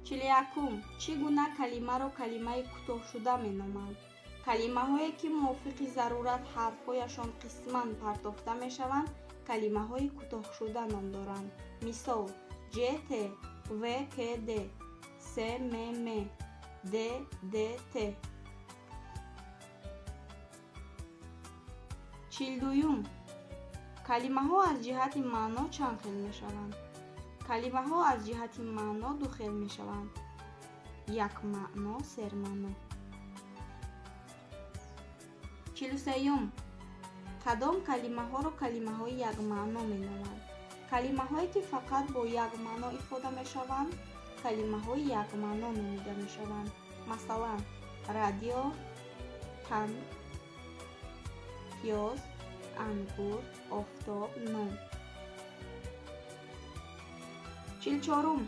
41-ум. Чӣ гуна калимаро калимаи кӯтоҳшуда меноманд? Калимаҳое, ки мувофиқи зарурат ҳарфҳояшон қисман партофта мешаванд, калимаҳои кӯтоҳшуда ном доранд. Мисол: ҷт, вкд, смм, ддт. 42-юм. Калимаҳо аз ҷиҳати маъно чанд хел мешаванд? Калимаҳо аз ҷиҳати маъно ду хел мешаванд: якмаъно, сермаъно. 43-юм. Кадом калимаҳоро калимаҳои якмаъно меноманд? Калимаҳое, ки фақат бо як маъно ифода мешаванд, калимаҳои якмаъно номида мешаванд. Масалан, радио, танк, пиёз, ангур, офтоб, нон. 44-ум.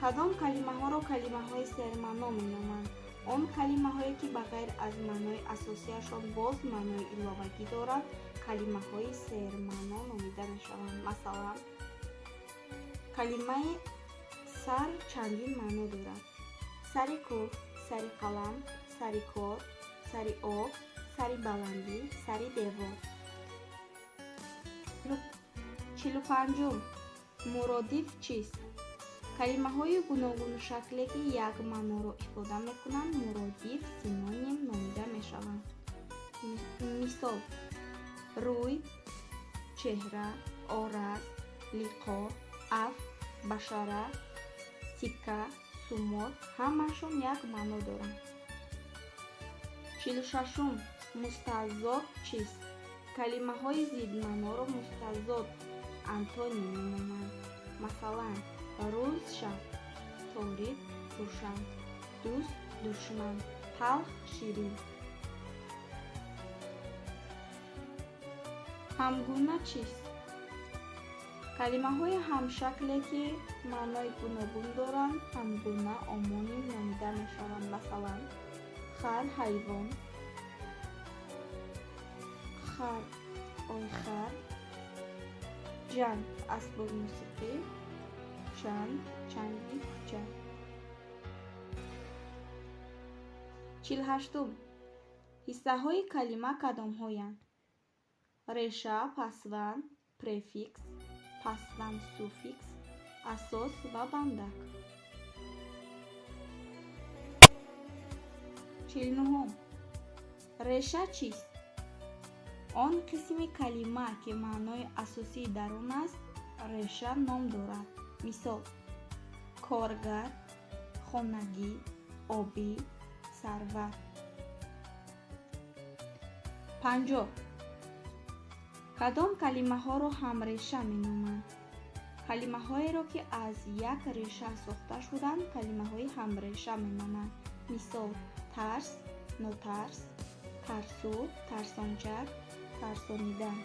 Кадом калимаҳоро калимаҳои сермаъно меноманд? Он калимаҳое, ки ба ғайр аз маънои асосиашон боз маънои иловагӣ доранд, калимаҳои сермаъно номида мешаванд. Масалан, калимаи сар чандин маъно дорад: сари кӯҳ, сари қалам, сари кор, сари об, сари баландӣ, сари девор. 45-ум. Муродиф чист? Калимаҳои гуногуншакле, ки як маъноро ифода мекунанд, муродиф, синоним номида мешаванд. Мисол: рӯй, чеҳра, ораз, лиқо, афв, башара, сикка, сумор ҳамаашон як маъно доранд. 46-ум. Мустазод чист? Калимаҳои зиддмаъноро мустазод, антоним меноманд. Масалан, рӯз, шаб, торик, рӯшан, дӯст, душман, талх, ширин. Ҳамгуна чист? Калимаҳои ҳамшакле, ки маънои гуногун доранд, ҳамгуна, омоним номида мешаванд. Масалан, хар, ҳайвон, хар, ойхар, ҷанг, асбоби мусиқӣ, чанг, чанги кӯча. 48-ум. Ҳиссаҳои калима кадомҳоянд? Реша, пасванд, префикс, пасванд, суффикс, асос ва бандак. 49-ум. Реша чист? Он қисми калима, ки маънои асосӣ дар он аст, реша ном дорад. Мисол: коргар, хонагӣ, обӣ, сарвар. 50. Кадом калимаҳоро ҳамреша меноманд? Калимаҳоеро, ки аз як реша сохта шуданд, калимаҳои ҳамреша меноманд. Мисол: тарс, нотарс, тарсу, тарсончак, тарсонидан.